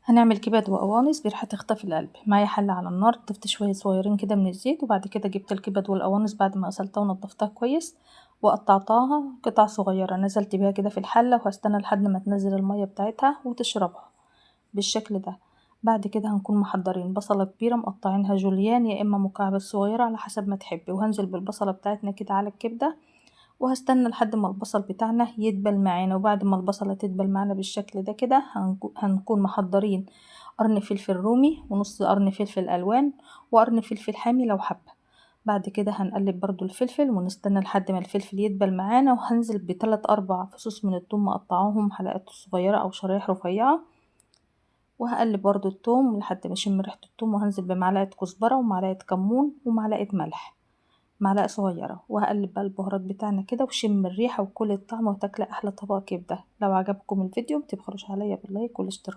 هنعمل كبد وقوانص بريحة تخطف القلب. معايا حلة على النار، ضفت شوية صغيرين كده من الزيت، وبعد كده جبت الكبد والقوانص بعد ما غسلتها ونضفتها كويس وقطعتها قطع صغيرة، نزلت بيها كده في الحلة وهستنى لحد ما تنزل المية بتاعتها وتشربها بالشكل ده. بعد كده هنكون محضرين بصلة كبيرة مقطعينها جوليان يا إما مكعبات صغيرة على حسب ما تحبي، وهنزل بالبصلة بتاعتنا كده على الكبدة وهستنى لحد ما البصل بتاعنا يدبل معانا. وبعد ما البصلة تدبل معانا بالشكل ده كده هنكون محضرين قرن فلفل رومي ونص قرن فلفل ألوان وقرن فلفل حامي لو حابة. بعد كده هنقلب برضو الفلفل ونستنى لحد ما الفلفل يدبل معانا، وهنزل بتلات أربع فصوص من الثوم مقطعاهم حلقات صغيرة أو شرايح رفيعة، وهقلب برضو الثوم لحد ما اشم ريحة الثوم، وهنزل بمعلقة كزبرة ومعلقة كمون ومعلقة ملح معلقة صغيرة، وهقلب بقى البهارات بتاعنا كده وشم الريحة وكل الطعم وتاكل أحلى طبق كبدة. لو عجبكم الفيديو متبخلوش عليا باللايك والاشتراك.